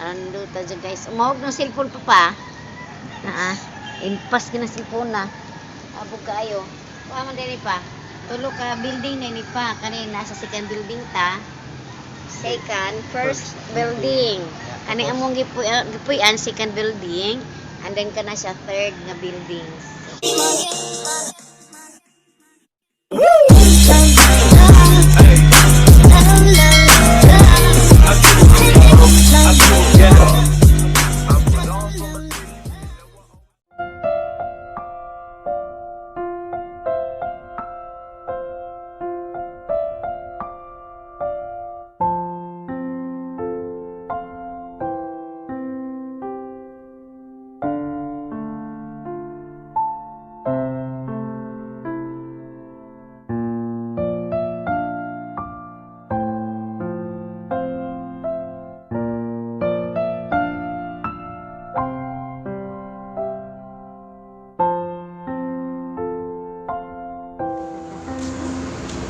Ando ta dyan, guys. Umawag ng cellphone pa pa. Naa. Impas ka na cellphone na. Abog kaayo. Kuha man din pa. Tulo ka building na ni pa. Kani nasa second building ta. Second, first building. Kani among gipuy-an second building. And then kana siya third nga buildings.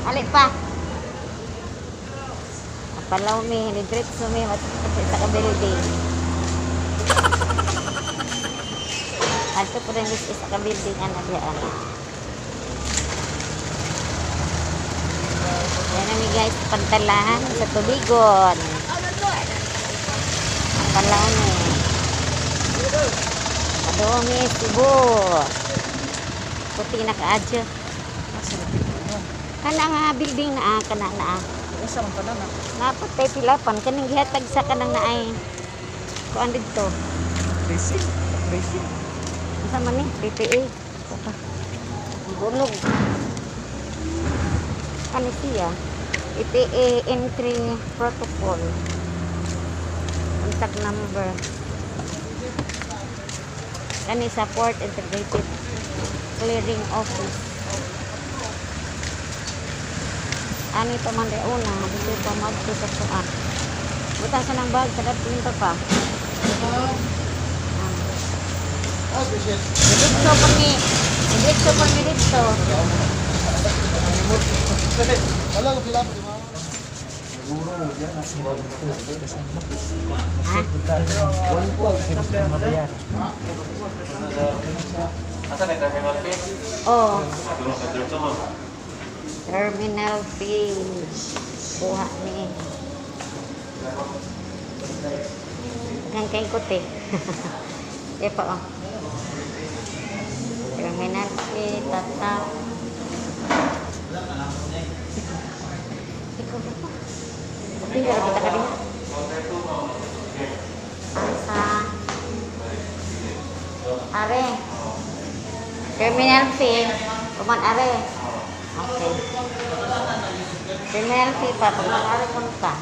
Alik pa. Palaw mi, ni diretso mi sa ka building. Ato po rin is isa ka building ana diya ana. Yan na mi, guys, pantalan sa Tubigon. Palaw mi. Ato mi Cebu. Puti na kaadyo. Kana nga building na ah, kana na ah. Asa man tanan ah? Napatay pilapan kaning gihatag sa kanang naay. Kuan didto. Racing. Racing. Unsa man ni? PPA. Pa. Gulog. Ano siya? PPA entry protocol. Contact number. Kani sa Port Integrated Clearing Office. Ani pa man di una, dito pa magto sa tuan. Butang sa nang bag, kadap pa pa. Dito pa mi. Dito pa mi dito. Ha? Oh. Terminal fee. Kuha ni. Kang kay kote. Di pa oh. Terminal fee, tata. Ikaw ba pa? Pila ra kita ka diha. Asa? Are. Terminal fee. Kuman are. Okay. Terminal fee pa. Pag are kun ka.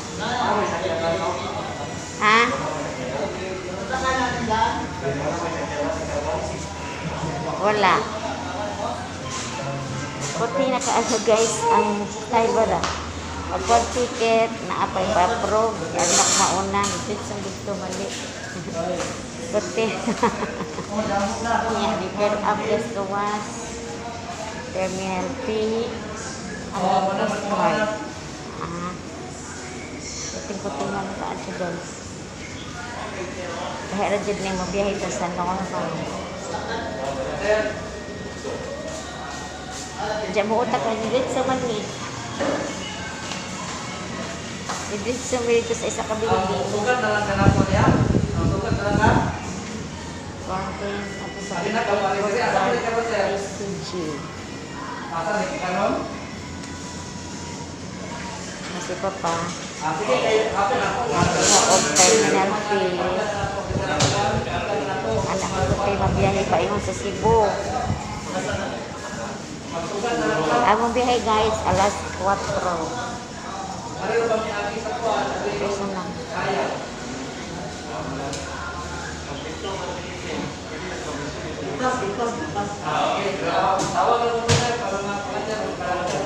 Ha? Wala. Puti na kaano, guys, ang style ba da? Pag ticket, naapay pa-approve. Yan na mauna. Dito ang gusto mali. Puti. Yan, repair up just gawas. Terminal fee. Ang postcard. Ah. Puting-puti na kaan siya, guys. Kahit ra jud ni mobiyahe ta sa normal. Diyan mo utak na dito man ni. Dito mo dito sa isa ka building. Sugat na lang ka na po niya. Sugat na lang ka. Quarantine ato sa Sabi na, kapag kasi, asa man ka ba, sir? ICG. Asa ni kanon? Kasi papa, Ah, sige kay ako na ako. og terminal fee. Anak ko kay mabiyahe pa ingon sa Cebu. Among biyahe, guys, alas 4. Ito na. Tawag lang mo sir para makapansin para sir.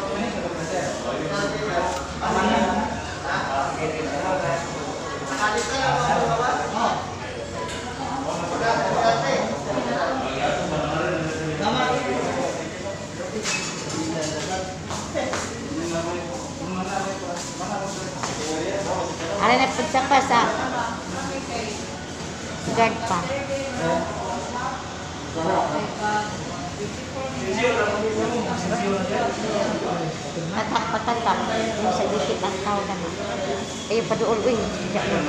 Ano na pagsa pa sa Guard pa. Tatak patatak. Yung sa dikit ang tao na. Ay, paduol. Uy, diyan mo.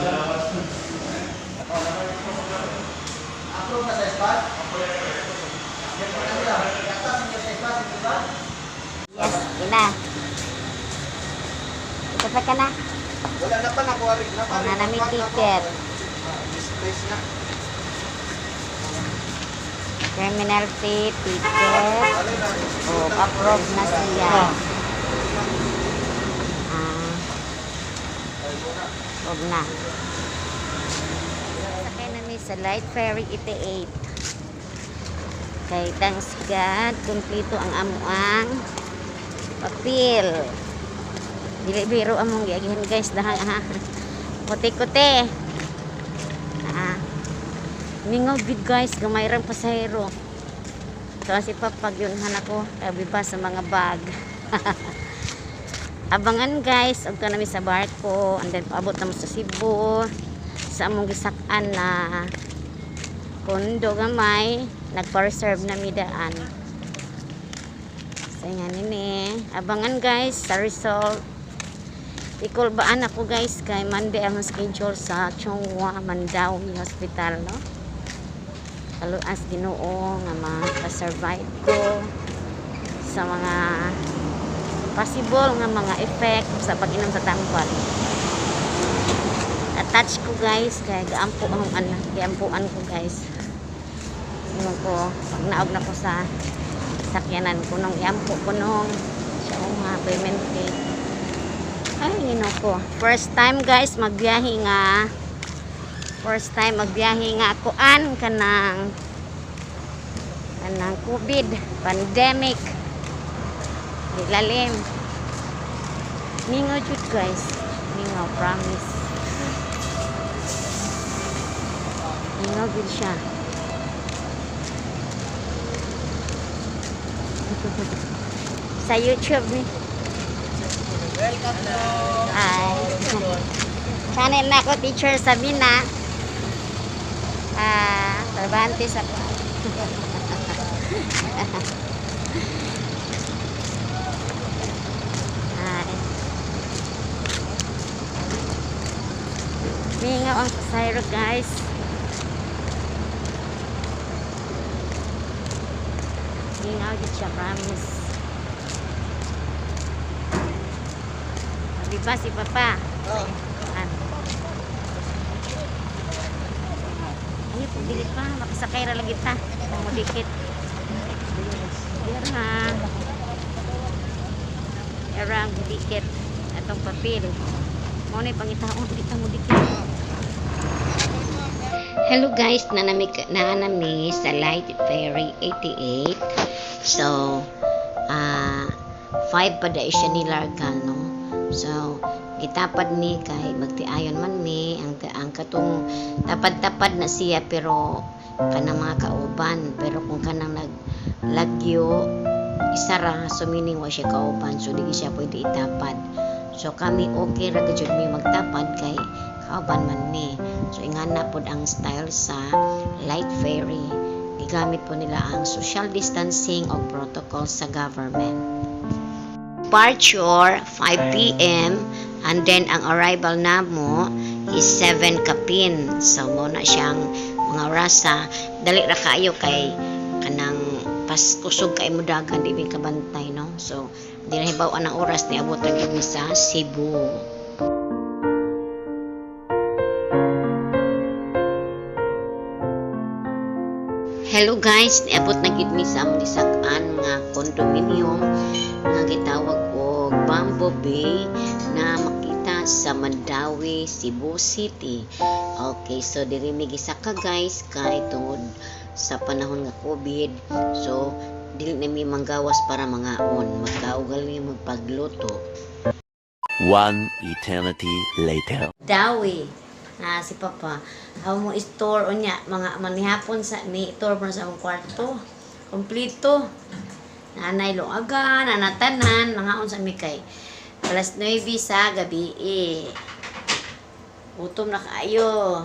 Yes, ina. Ito pa ka na. Wala na pa, nakuha rin na pa. Wala na may ticket. Misplace na. Terminal fee, ticket. O, approve na siya. Ah, approve na. Sakay namin sa Light Ferry 88. Kay thanks God, kumpleto ang amuang papel. Dili biro among giagihan, guys, dahang ha. Kote-kote. Ah. Mingaw gid, guys, gamay rang pasahero. Kasi papag yun ako, tabi pa sa mga bag. Abangan, guys, og nami sa barko and then paabot na mo sa Cebu sa among gisak-an na kondo gamay, nagpa-reserve na mi daan. So nga nini, abangan, guys, sa result. Ikulbaan ako, guys, kay Monday ang schedule sa Chong Hua Mandaue Hospital, no? Kaluas Ginoo nga maka-survive ko sa mga possible nga mga effect sa pag-inom sa tambal. Attach ko, guys, kay gaampo ang anak, giampuan ko, guys. Ingon ko, pag naog na ko sa sakyanan ko nung iampo ko nung siya nga payment cake. Ay, Ginoo ko. First time, guys, magbiyahe nga. First time magbiyahe nga kuan kanang COVID pandemic. Di lalim. Mingaw jud, guys. Mingaw, promise. Mingaw jud siya. Sa YouTube ni. Welcome to. Hi. Channel na ako, Teacher Sabina. Ah, Cervantes ako. Hi. Mingaw ang pasahero, guys. Mingaw gid siya, promise. Sabi ba si Papa? Oh. Ano? Ay, pagdili pa. Makasakay ra lagi ta. Mudikit. Dira. Era ang mudikit. Atong papel. Mo ni pangitaon kita mudikit. Hello, guys, nanami nanami sa Light Ferry 88. So, 5 pa dahil siya nilarga, no? So, gitapad mi kay magtiayon man mi ang katong tapad-tapad na siya, pero kanang mga kauban, pero kung kanang naglagyo isa ra, so meaning wa siya kauban, so di siya pwede itapad. So kami, okay ra gud mi magtapad kay kauban man mi. So ingana pod ang style sa Light Ferry, gigamit po nila ang social distancing o protocol sa government. Departure 5 p.m. and then ang arrival namo is 7 kapin. So mo na siyang mga orasa, dali ra kaayo kay kanang pas kusog kay mo dagan, di mi kabantay, no? So di na hibaw-an ang oras, niabot ra gyud mi sa Cebu. Hello, guys, niabot na gid mi sa among gisak-an nga condominium nga gitawag og Bamboo Bay na makita sa Mandaue, Cebu City. Okay, so diri mi gisaka, guys, kay tungod sa panahon nga COVID. So dili na mi manggawas para mangaon, magkaugal mi magpagluto. One eternity later. Dawi. Ah, si Papa. Aw mo store unya mga manihapon sa mi store mo sa among kwarto. Kompleto. Nanay luagan, nanatanan, mga unsa mi kay alas 9 sa gabi eh. Gutom na kaayo.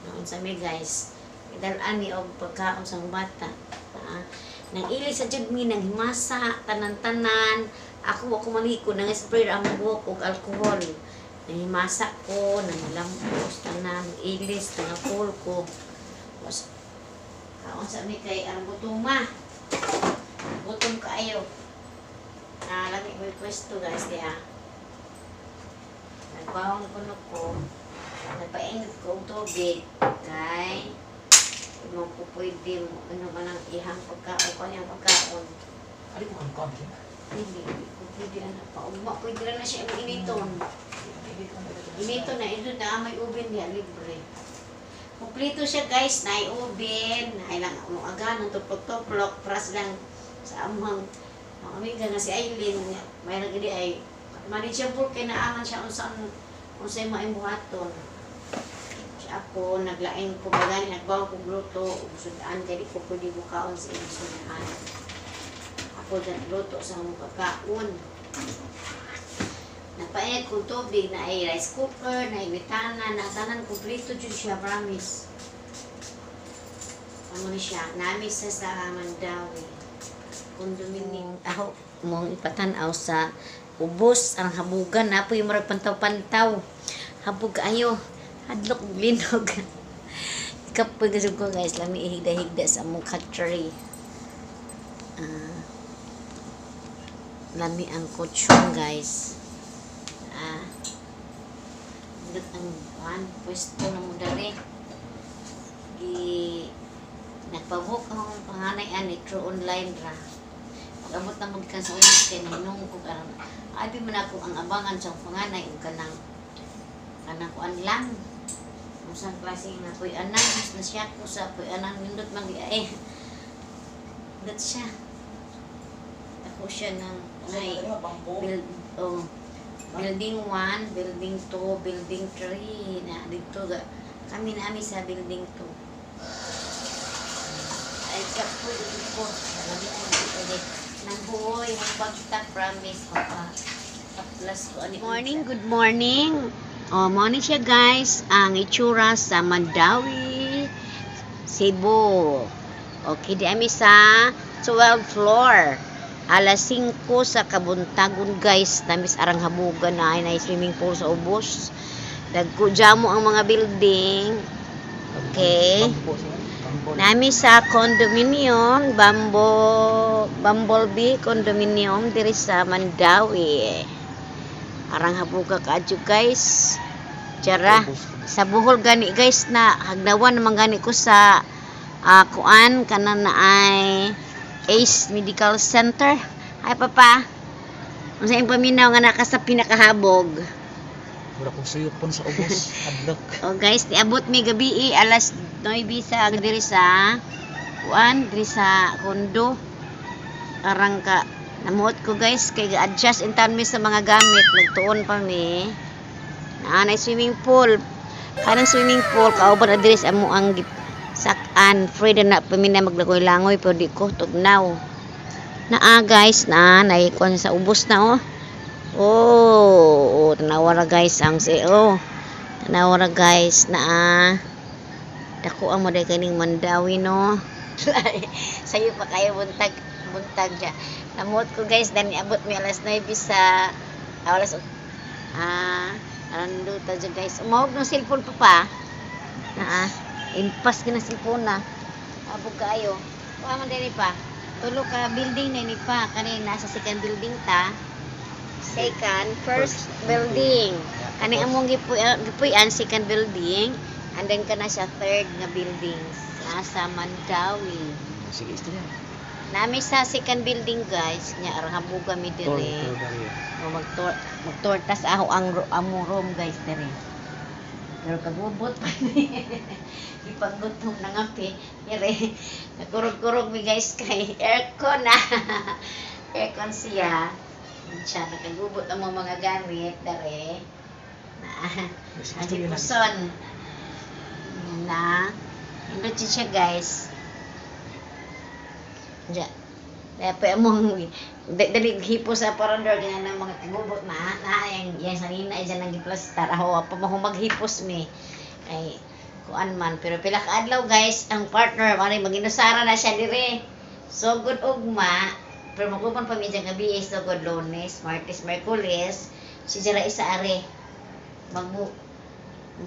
Naunsa mi, guys. Idalaan mi og pagkaon sa mga bata. Ah, nang ili sa jud mi nang himasa tanan-tanan. Ako wa ko maliko, nang spray ra ang buhok og alcohol. Nang himasa ko, nang lampos tanan, ilis, nang alcohol ko. Was kaon sa mi kay ang gutoma. Gutom kaayo. Ah, lami mo pwesto, guys, diha. Nagbawang kuno ko. Nagpainit ko og tubig kay mo ko pwede mo ano ba nang ihang pagkaon kanyang pagkaon. Ali mo kang kon. Hindi, hindi ko pwede anak pa. Ugma, pwede na siya imong initon. Initon na, ito na may oven diha, libre. Kompleto siya, guys, na oven, na ilang mo aga ng tuplok-tuplok, pras lang sa among mga amiga nga si Aileen, may gidi ay manageable kay naaman siya unsay maimbuhaton. Siya ako, naglain ko bagani, nagbaw ko luto, ug sudan kay di ko pwede bukaon sa imong sudan. Ako nagluto sa among pagkaon. Nagpainit kong tubig na ay rice cooker, na ay bitana, na tanan kompleto jud siya, promise. Ano ni siya, nami sa Mandawi. Condominium. Ako, mong ipatanaw sa ubos ang habugan na po yung murag pantaw-pantaw. Habog ayo, hadlok ug linog. Kapoy kasug ko, guys, lami ihigda-higda sa among country. Ah, lami ang kutsyon, guys. Ah, Indot ang kuan, pwesto na mo dali. Gi nagpabook ang panganay ani through online ra. Pag-abot na mo gikan sa ulis kay nahinungog ko karon. Abi man ako ang abangan sa panganay ug kanang kuan lang. Unsang klase nga puy anan na siya ko sa puy anan nindot man di ay. Nindot siya. Ako siya ng ay build, oh, building 1, building 2, building 3 na dito ga kami na ami sa building 2. Ay kapoy ko. Lami ang pwede. Nang huoy, ang pagta promise papa. Plus ko ani. Morning, good morning. Oh, morning siya, guys. Ang itsura sa Mandawi, Cebu. Okay, di ami sa 12th floor. Alas 5 sa kabuntagon, guys. Tamis arang habugan na ay na swimming pool sa ubos. Dagko jamo ang mga building. Okay. Nami sa condominium, Bambo, Bumblebee Condominium diri sa Mandawi. Arang habuga kaadyo, guys. Tara, sa Bohol gani, guys, na hagdawan naman gani ko sa kuan kanan na ay Ace Medical Center. Ay papa. Unsa imong paminaw nga naka sa pinakahabog? Mura kong suyopon sa ubos. Hadlok. Oh guys, niabot mi gabi eh, alas 9 sa diri sa kuan diri sa kondo. Arang ka namuot ko, guys, kay ga-adjust in mi sa mga gamit, nagtuon pa mi. Naa nay swimming pool. Kanang swimming pool kauban na diri sa amo ang sak-an, free na na pa mi na maglangoy-langoy pero di ko tugnaw. Naa, guys, naa nay kuan sa ubos na oh. Oh, tanawa ra, guys, ang si oh. Tanawa ra, guys, naa. Dako ang mo kaning Mandawi no. Sayo pa kayo buntag buntag siya. Namuot ko, guys, dani abot mi alas 9 sa alas aranduta dyan, guys. Umawag ng cellphone pa pa. Naa, impas ka na cellphone na. Abog kaayo. Kuha man diri pa. Tulo ka building na ni pa kani nasa second building ta. Second, first building. Kani among gipuy-an second building and then kana siya third nga building nasa Mandawi. Sige, istorya. Nami sa second building, guys, nya arang habuga mi diri. O magtor magtortas ako ang among room, guys, diri. Pero kagubot pa ni. Ipaggutom na nga pi. Dire nagkurog-kurog mi, guys, kay aircon na. Aircon siya. Siya nakagubot ang mga gamit dere. Na ang hipuson na indot siya, guys. Diya. Kaya pa mong dali hipo sa aparador ganyan ng mga kagubot na na yang yang sanina ay dyan ang giplastar ako pa mo maghipos mi ay Kuan man pero pila ka adlaw, guys, ang partner mari maginusara na siya dire. So good ugma pero maguban pa mi diyang gabi, so good Lunes, Martes, Miyerkules si jara isa are magmu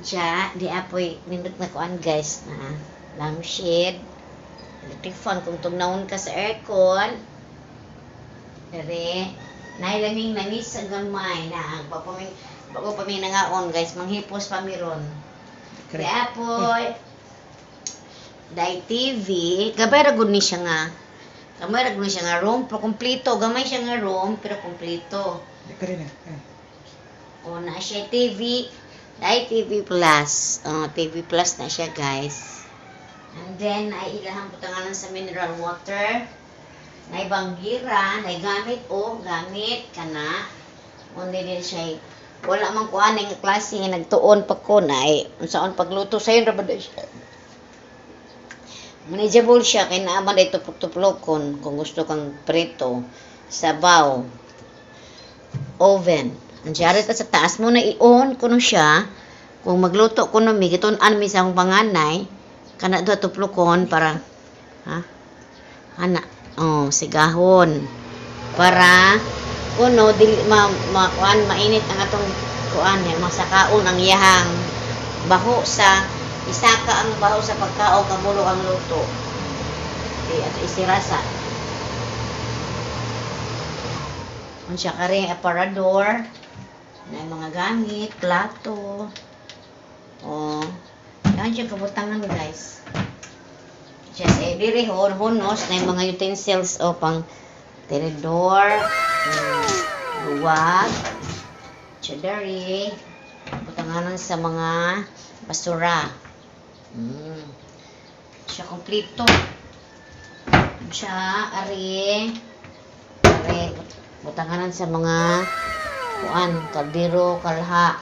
siya di apoy nindot na kuan, guys, na lampshade, electric fan kung tugnawon ka sa aircon dire. Nailaming namis sa gamay na ang pagpaming bago pa mi nangaon, guys, manghipos pa mi ron. Di apoy dai TV, gabay ra gud ni siya nga. Gamay ra gud ni siya nga room, pero kumpleto. Gamay siya nga room, pero kumpleto. Di ka rin eh. Eh. O, na siya TV, dai TV Plus. Oh, TV Plus na siya, guys. And then, ay ilahang butanganan sa mineral water. Nay banggira, nay gamit o gamit kana. Undi din siya wala man ko ani nga klase nga nagtuon pa ko na ay unsaon pagluto sayon ra ba daw siya. Manageable siya kay naa man dito tuplokon kung gusto kang prito, sabaw, oven. Ang siyari ta sa taas mo na i-on kuno siya. Kung magluto kuno mi gitun-an mi sa akong panganay kana do tuplokon para ha ana oh sigahon para kuno dili ma, ma kuan mainit ang atong kuan eh, masakaon ang iyahang baho sa isaka ang baho sa pagkaon kabulo ang luto di ato isirasa. Unsa ka rin aparador na mga gamit, plato. Oh, yan siya kabutangan, guys. Siya sa diri hon hunos na yung mga utensils o pang tinidor, luwag, chadari, butanganan sa mga basura. Siya kompleto. Siya, ari, ari, butanganan sa mga kuan, kaldero, kalha.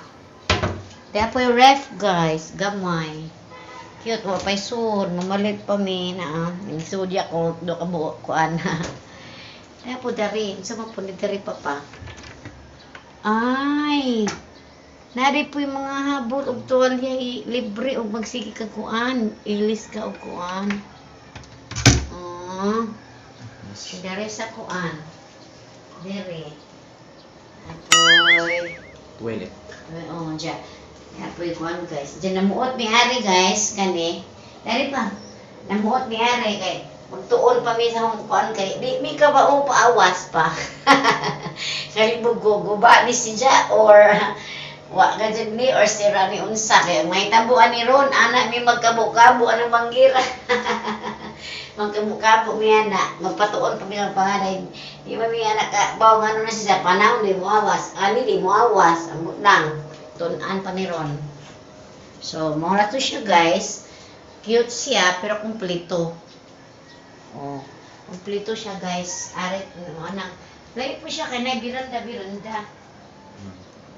Kaya po yung ref, guys, gamay. Cute mo pa'y sud, mamalit pa mi na. Ah. Nagsudya ko do ka buo kuan. Kaya po dari, unsa man po ni dari pa pa. Ay, nari po yung mga habol og tuwalya libre og magsige ka kuan, ilis ka og kuan. Oh, dari sa kuan. Dere. Apoy. Toilet. Oo, dyan. Apoy kuan, guys. Diyan namuot mi ari, guys, kani. Dari pa. Namuot mi ari kay magtuon pa mi sa akong kuan kay di mi ka ba o paawas pa. Kalibog ko guba ni siya or wa ka dyan ni or sira ni unsa kay may tabuan ni ron ana mi magkabo-kabo anong manggira. Magkabo-kabo mi ana magpatuon pa mi ang panganay. Di ba mi ana ka bawo nga ano na siya panahon di mo awas ani di mo awas ambot lang tun-an pa ni ron. So, mao na to siya, guys. Cute siya pero kumpleto. Oh, kumpleto siya, guys. Ari mo nang lahi po siya kay nay biranda biranda.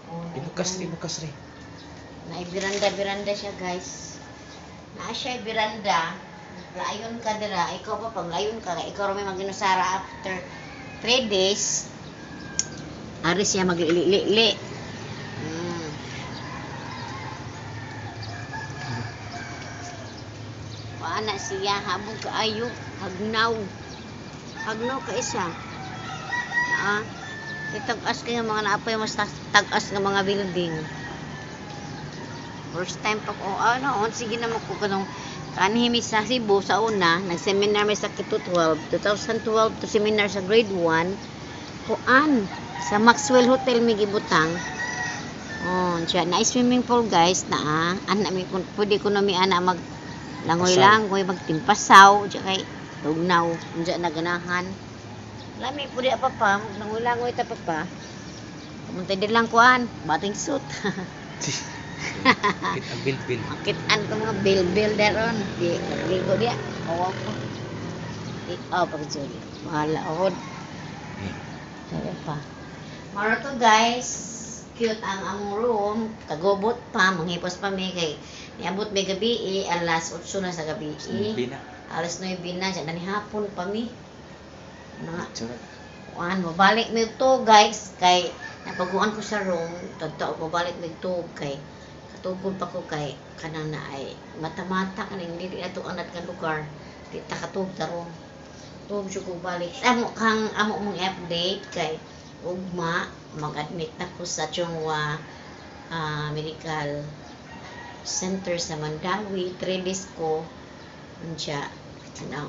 Oh, Ibukas rin, ibukas rin. Nay biranda biranda siya, guys. Naa siya biranda. Layon ka dira, ikaw pa pag layon ka, kay ikaw ra may maginusara after 3 days. Ari siya maglili-li. Paana siya habog kaayo, hagnaw. Hagnaw ka isa. Naa. Itag-as kayo mga naapoy mas tag-as nga mga building. First time pa ko, ano, on, sige naman ko kanong kanhi mi sa Cebu sa una, nag-seminar mi sa Kito 12, 2012 to seminar sa grade 1, kuan, sa Maxwell Hotel mi gibutang. Oh, siya na swimming pool, guys, na ah. Ana mi kun pwede ko na mi ana mag langoy-langoy, magtimpasaw, diya kay tugnaw, unja na ganahan. Lami pwede pa pa, langoy-langoy ta pa pa. Pumunta din lang kuan, bating suit. Kit ang bilbil. Makitaan ko mga bil-bil daron. Di, nagligo diya. Kawaw ko. Di, oh, pag Bahala ako. Eh. Sabi pa. Maro to, guys. Cute ang among room. Kagubot pa. Manghipos pa mi kay niabot mi gabi eh, alas 8 na sa gabi eh. Bilbil na. Alas 9 na. Diyan na ni hapon pa mi. Mga Tsura. kuan, mabalik mi to, guys, kay napaguan ko sa room. Tagtao, mabalik mi to kay Tugod pa ko kay kanang na ay mata-mata kaning dili ato anat nga lugar. Di ta katug tarong. Tuog jud ko balik. Amo kang amo mong update kay ugma mag-admit na ko sa Chong Hua Medical Center sa Mandaue. 3 days ko unya ano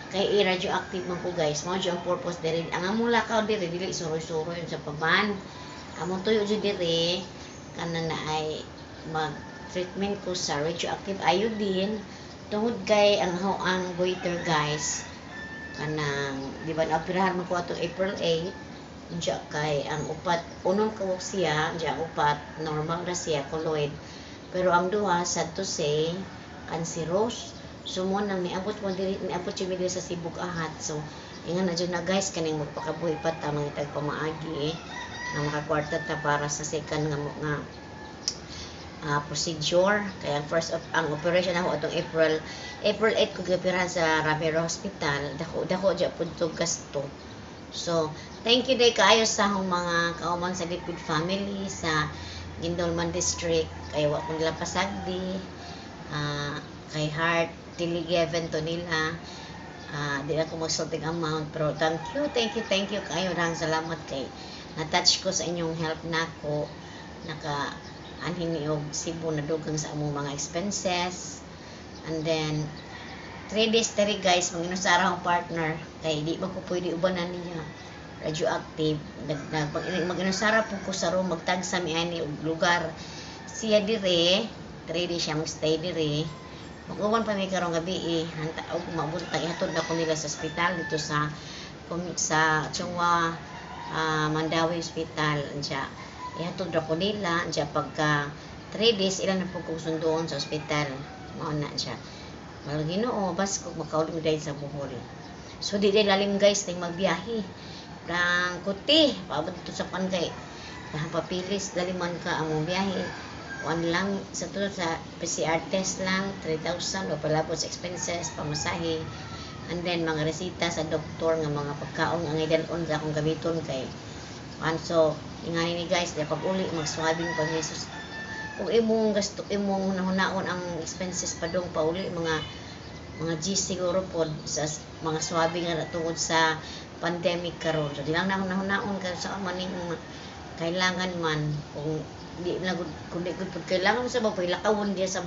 kay i-radioactive man ko, guys. Mao jud ang purpose diri. Ang among lakaw diri dili suroy-suroy sa paban. Among tuyo jud diri kanang na ay mag treatment ko sa radioactive iodine tungod kay ang goiter, guys. Kanang di ba naoperahan man ko atong April 8. Unya kay ang upat unom ka siya unya ang upat normal ra siya, colloid, pero ang duha, sad to say, cancerous. So mo nang niabot mo diri, niabot jud mi diri sa Cebu Ahat. So ingan na jud na, guys, kaning magpakabuhi pa ta, mangitag pamaagi nga makakwarta ta para sa second nga procedure kaya ang first of ang operation ako atong April April 8 ko gioperahan sa Ramiro Hospital. Dako dako jud pud to gasto. So thank you day kaayo sa akong mga kauban sa Liquid Family sa Guindulman District kay wa ko nila pasagdi, kay Heart dili given to nila. Di ako magsultig amount pero thank you, thank you, thank you kayo. Daghang salamat kay na-touch ko sa inyong help nako. Naka anhin ni og Cebu, nadugang sa among mga expenses. And then 3 days diri, guys, manginusara akong partner kay di ba ko pwede ubanan niya, radioactive. Nag, nag, mag-inusara po ko sa room, magtagsa mi ani og lugar. Siya dire 3 days siya magstay dire. Mag-uban pa mi karong gabi eh. Hanta og mabuntag ihatod na ko nila sa ospital dito sa Chong Hua Mandaue Hospital. Unya ihatod ra ko nila. Unya pagka 3 days ila na po kong sunduon sa ospital. Mao na siya. Mal Ginoo bas kog makauli mi dahil sa Bohol. So di lalim, guys, ning magbiyahe. Prang kuti paabot dito sa Pangay. Dahang papilis daliman ka ang mong biyahe. Kuan lang sa to sa PCR test lang 3,000 o palabot sa expenses, pamasahe, and then mga resita sa doktor nga mga pagkaon ang idalon sa akong gamiton kay kuan. So ingani ni, guys, di pag uli mag-swabbing pa mi. Sus, kung imong gasto, imong hunaon ang expenses padung pauli, mga G siguro pod sa mga swabbing nga tungod sa pandemic karon. So di lang na hunaon kay sa maning kailangan man. Kung di na gud, kung di gud pud kailangan sa ba pakilakawon diya sa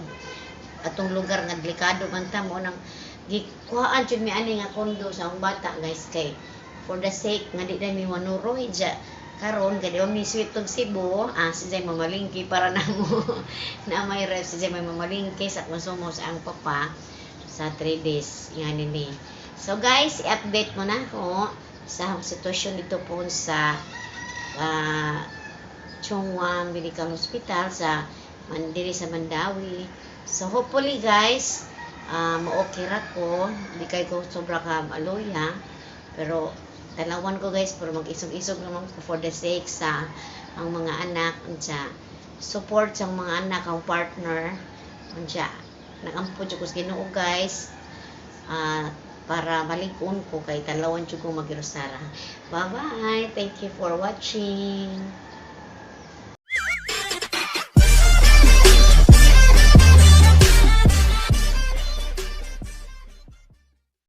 atong lugar nga delikado man ta. Mo nang gikuhaan jud mi ani nga kondo sa akong bata, guys, kay for the sake nga di na mi manuroy dya karon kay di ba mi sweet og Cebu. Si Jay mamalingki para namo na may ref. Si Jay may mamalingki sa konsumo sa ang papa sa 3 days ngani ni. So guys, i-update mo na ako sa akong sitwasyon dito po sa Chong Hua Medical Hospital sa Mandiri sa Mandaue. So hopefully, guys, ma-okay ra ko. Di kay ko sobra ka maluya pero talawan ko, guys, pero mag-isog-isog naman ko for the sake sa ang mga anak. Unsa support sa mga anak, ang partner. Unsa nagampo jud ko sa Ginoo, guys, para malig-on ko kay talawan jud ko mag-inusara. Bye bye, thank you for watching.